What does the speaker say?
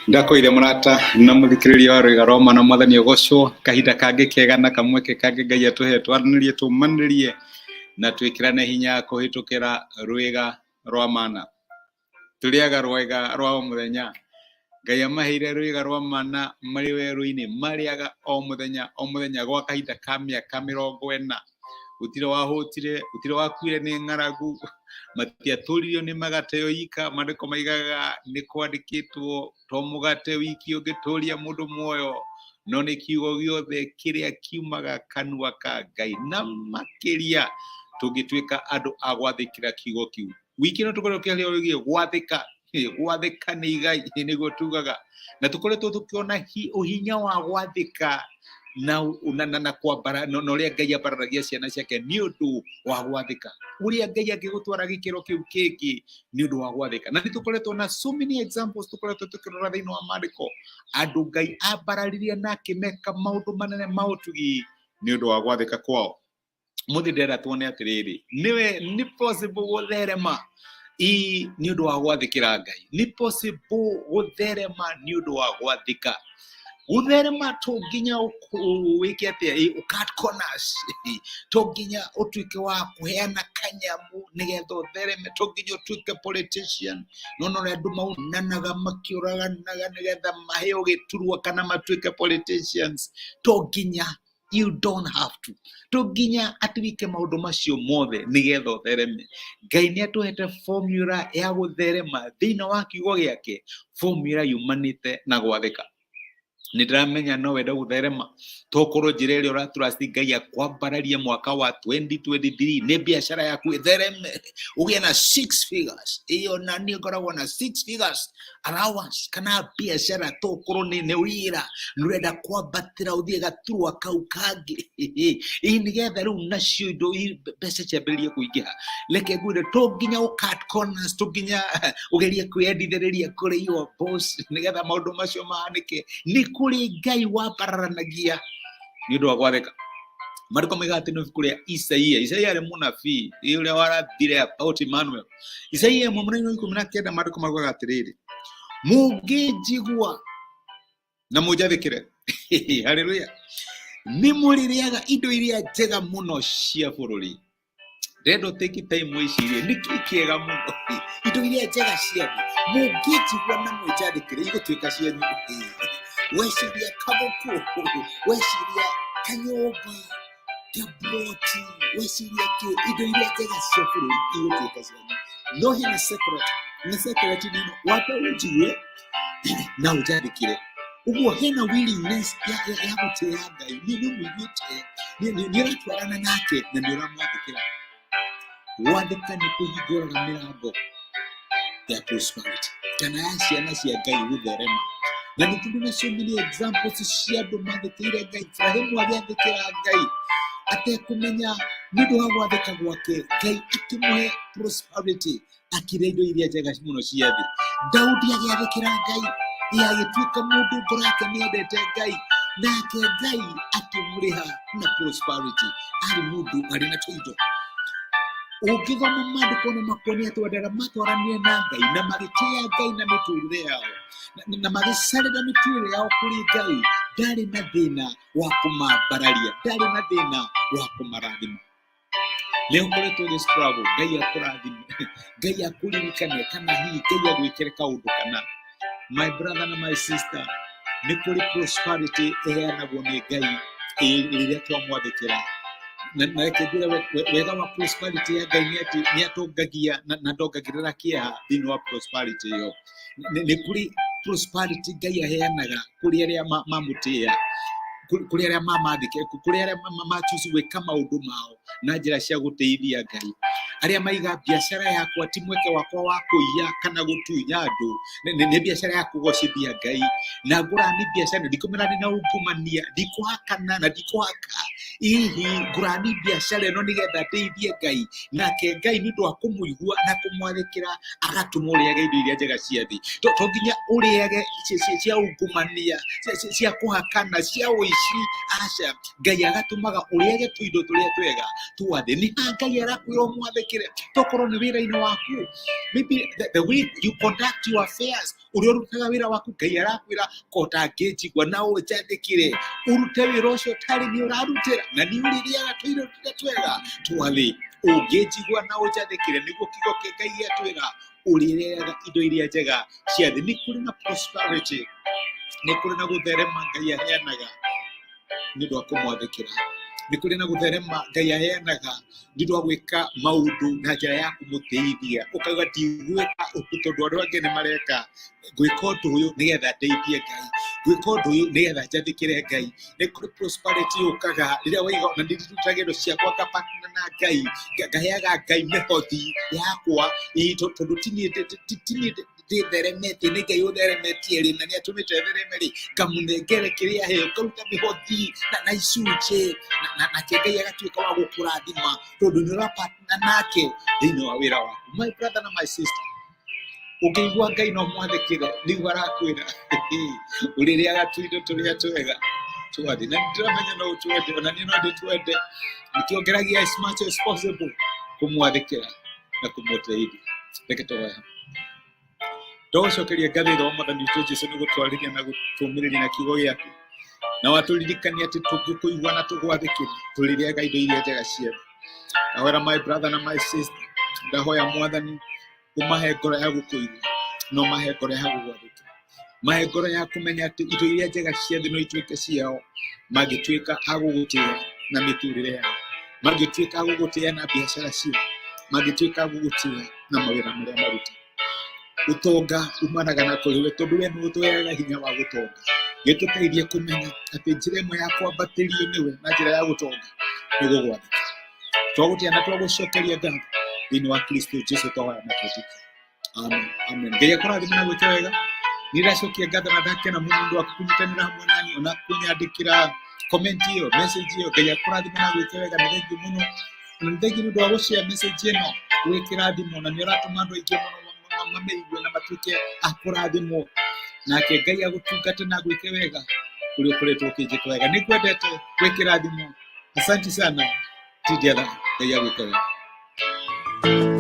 Ndakwĩire mũrata na mũthikĩrĩria wa rwĩga rwa mwana mwathani ũgocwo kahinda kangĩ kega na kamweke kangĩ Ngai atũhe twaranĩrie tũmanĩrie na twĩkĩrane hinya kũhĩtũkĩra rwĩga rwa mana. Tũrĩaga rwĩga rwa o mũthenya. Ngai amaheire rwĩga rwa mana marĩ werũ-inĩ, marĩaga o mũthenya o mũthenya gwa kahinda ka mĩaka 40. Gũtirĩ wahũtire, gũtirĩ wakuire nĩ ng'aragu, matiatũririo nĩ mĩgate yoika. Maandĩko maigaga nĩ kwandĩkĩtwo to mũgate wiki ũngĩtũria mũndũ muoyo, no nĩ kiugo gĩothe kĩrĩa kiumaga kanua ka Ngai. Na makĩria tũngĩtuĩka andũ a gwathĩkĩra kiugo kĩu. Wiki ĩno tũkoretwo tũkĩaria wĩgiĩ gwathĩka. Gwathĩka nĩ igai, nĩguo tugaga. Na tũkoretwo tũkĩona ũhinya wa gwathĩka na kwambara na ũrĩa Ngai ambararagia ciana ciake nĩ ũndũ wa gwathĩka, ũrĩa Ngai angĩgũtwara gĩkĩro kĩu kĩngĩ nĩ ũndũ wa gwathĩka. Na nĩ tũkoretwo na so many examples tũkoretwo tũkĩrora thĩinĩ wa maandĩko, andũ Ngai ambararirie na akĩmeka maũndũ manene ma ũtugi nĩ ũndũ wa gwathĩka kwao. Mũthĩ ndĩrenda tuone atĩrĩrĩ, nĩwe nĩ possible gũtherema ĩ nĩ ũndũ wa gwathĩkĩra Ngai? Nĩ possible gũtherema nĩ ũndũ wa gwathĩka? Gũtherema to nginya wĩke atĩa, ĩ cut corners, to nginya ũtuĩke wa kũheana kanyamũ nĩgetha ũthereme, to nginya ũtuĩke politician. No no andũ maunanaga makĩũraganaga nĩgetha maheo gĩturwa kana matuĩke politicians. To nginya, you don't have to, to nginya atĩ wĩke maũndũ macio mothe nĩgetha ũthereme. Ngai nĩ atũhete formula ya gũtherema thĩinĩ wa kiugo gĩake, formula yumanĩte na gwathĩka. Nĩ ndĩramenya no wende gũtherema, tokorwo njĩra ĩrĩa ũratrust Ngai akwambararie mwaka wa 2023 nĩ biacara yaku ĩthereme, ũgĩe na six figures. Ĩyo na niĩ ngoragwo na six figures allowance, kana biacara tokorwo nĩ wĩra nĩ ũrenda kwambatĩra ũthiĩ gaturwa kau kangĩ, ĩ nĩgetha rĩu nacio indo mbeca ciambĩrĩrie kũingĩha. Reke ngwĩre, to nginya ũ cut corners, to nginya ũgerie kwĩyendithĩrĩria kũrĩ your boss nĩgetha maũndũ macio mahanĩke. Nĩ kũrĩ Ngai wambararanagia nĩ ũndũ wa gwathĩka. Marĩko maigaga atĩ nĩ ibuku rĩa Isaia. Isaia arĩ mũnabii ũrĩa warathire about Emmanuel. Isaia 1:19, maandĩko maugaga atĩrĩrĩ, mũngĩnjigua na mũnjathĩkĩre, haleluya, nĩ mũrĩrĩaga indo iria njega mũno cia bũrũri. Ndĩrenda ũtĩki time wĩcirie nĩkĩ kĩega mũno, indo iria njega cia thĩ. Mũngĩnjigua na mwĩnjathĩkĩre, igũtuĩka cianyu. Weciria kabuku, weciria kanyũmba, kaburoti, weciria kĩ, indo iria njega cia bũrũri igũtuĩka cianyu. No hena secret, na secret nĩ ĩno: wambe ũnjigue na ũnjathĩkĩre. Ũguo hena willingness ya gũtĩĩa Ngai, nĩ ũmũiguĩte, nĩ ũratwarana nake na nĩ ũramwathĩkĩra. Gwathĩka nĩ kũhingũraga mĩrango ya prosperity kana ya ciana cia Ngai gũtherema. Na nĩ tũrĩ na so many examples cia andũ mathĩkĩire Ngai. Ibrahimu agĩathĩkĩra Ngai atekũmenya, nĩ ũndũ wa gwathĩka gwake Ngai akĩmũhe prosperity, akĩrĩa indo iria njega mũno cia thĩ. Daudi agĩathĩkĩra Ngai, ĩ agĩtuĩka mũndũ ngoro yake nĩendete Ngai, nake Ngai akĩmũrĩha na prosperity. Arĩ mũndũ arĩ na tũindo. Ũngĩthoma maandĩko nĩ makuonia atĩ andũ arĩa matwaranire na Ngai na magĩtĩĩa Ngai na mĩtũrĩre yao na magĩcarĩra mĩtũrĩre yao kũrĩ Ngai, ndarĩ na thĩna wa kũmambararia, ndarĩ na thĩna wa kũmarathima. Nĩ ũkoretwo ũgĩ struggle Ngai akũrathime, Ngai akũririkane, kana hihi Ngai agwĩkĩre kaũndũ kana. My brother na my sister, nĩ kũrĩ prosperity ĩheanagwo nĩ Ngai rĩrĩa twamwathĩkĩra. Na reke ngwĩre, wega wa prosperity ya Ngai nĩ atĩ nĩ atongagia na ndongagĩrĩra kĩeha thĩinĩ wa prosperity ĩyo. Nĩ kũrĩ prosperity Ngai aheanaga kũrĩ arĩa mamũtĩĩa, kũrĩ arĩa mamathĩkĩra, kũrĩ arĩa machoose gwĩka maũndũ mao na njĩra cia gũtĩithia Ngai, arĩa maiga biacara yakwa ti mweke wakwa wa kũiya kana gũtunya andũ, nĩ biacara ya kũgocithia Ngai, na ngũra nĩ biacara ndikũmena, ndĩ na ungumania, ndikũhakana na ndikũhaka. Hihi ngũrani biacara ĩno nĩgetha ndeithie Ngai, nake Ngai nĩ ũndũ wa kũmũigua na kũmwathĩkĩra agatũma ũrĩage indo iria njega cia thĩ. To nginya ũrĩage cia ungumania, cia kũhakana, cia ũici, aca. Ngai agatũmaga ũrĩage tũindo tũrĩa twega twa thĩ. Nĩ ha Ngai arakwĩra ũmwathĩkĩre? Tokorwo nĩ wĩra-inĩ waku, maybe the way you conduct your affairs, ũrĩa ũrutaga wĩra waku, Ngai arakwĩra ko ũtangĩnjigua na ũnjathĩkĩre, ũrute wĩra ũcio ũtarĩ nĩ ũrarutĩra, na nĩ ũrĩrĩaga tũirio tũrĩa twega twa thĩ. Ũngĩnjigua na ũnjathĩkĩre, nĩguo kiugo kĩa Ngai gĩatwĩra, ũrĩrĩaga indo iria njega cia thĩ. Nĩ kũrĩ na prosperity, nĩ kũrĩ na gũtherema Ngai aheanaga nĩ ũndũ wa kũmwathĩkĩra. Nĩ kũrĩ na gũtherema Ngai aheanaga nĩ ũndũ wa gwĩka maũndũ na njĩra ya kũmũteithia. Ũkauga ndigwĩka ũndũ tondũ andũ angĩ nĩ mareka, ngwĩka ũndũ ũyũ nĩgetha ndeithie Ngai, ngwĩka ũndũ ũyũ nĩgetha njathĩkĩre Ngai. Nĩ kũrĩ prosperity yũkaga rĩrĩa waiga ona nĩ ndutaga indo ciakwa ngapatana na Ngai, ngaheaga Ngai mĩhothi yakwa, tondũ ti niĩ ndĩtheremetie, nĩ Ngai ũtheremetie rĩ, na nĩ atũmĩte thereme rĩ, ngamũnengere kĩrĩa aheo, ngaruta mĩhothi na icunjĩ, nake Ngai agatuĩka wa gũkũrathima tondũ nĩ ũrapatana nake thĩinĩ wa wĩra waku. My brother na my sister, ũngĩigua Ngai no mwathĩkĩre, nĩguo arakwĩra ũrĩrĩaga tũindo tũrĩa twega twa thĩ. Na nĩndĩramenya no ũtwende, ona niĩ no ndĩtwende. Nĩkĩo ngeragia as much as possible kũmwathĩkĩra na kũmũteithia. Reke tũhoe. Tũgũcokeria ngatho Ithe wa Mwathani witũ Jesũ nĩ gũtwarĩria na gũtũmĩrĩria na kiugo gĩaku, na watũririkania atĩ tũngĩkũigua na tũgwathĩkĩre tũrĩrĩaga indo iria njega cia thĩ. Ndahoera my brother na my sister, ndahoya Mwathani ũmahe ngoro ya gũkũigua na ũmahe ngoro ya gũgwathĩkĩra, mahe ngoro ya kũmenya atĩ indo iria njega cia thĩ no ituĩke ciao mangĩtuĩka a gũgũtĩĩa na mĩtũrĩre yao, mangĩtuĩka a gũgũtĩĩa na biacara ciao, mangĩtuĩka a gũgũtĩĩa na mawĩra marĩa maruta. Ũtonga umanaga na kũrĩ we tondũ we nĩwe ũtũheaga hinya wa gũtonga. Gĩtũteithie kũmenya atĩ njĩra ĩmwe ya kwambatĩrio nĩwe na njĩra ya gũtonga nĩ gũgwathĩkĩra. Twagũtĩa na twagũcokeria ngatho thĩinĩ wa Kristo Jesu twahoya na twetĩkia. Amen. Amen. Ngai akũrathime na gwĩka wega. Nĩ ndacokia ngatho na ndakena mũno nĩ ũndũ wa kũnyitanĩra hamwe nani ona kũnyandĩkĩra comment ĩyo, message ĩyo. Ngai akũrathime na gwĩka wega, nĩ thengiũ mũno. Na nĩ thengiũ nĩ ũndũ wa gũshare message ĩno, gwĩkĩra thimũ, na nĩ ũratũma andũ aingĩ mũno mamĩigue na matuĩke a kũrathimwo. Nake Ngai agũtungate na agwĩke wega ũrĩa ũkoretwo ũkĩnjĩka wega. Nĩ ngwendete gwĩkĩra thimũ. Asante sana. Tindiatha. Ngai agwĩke wega.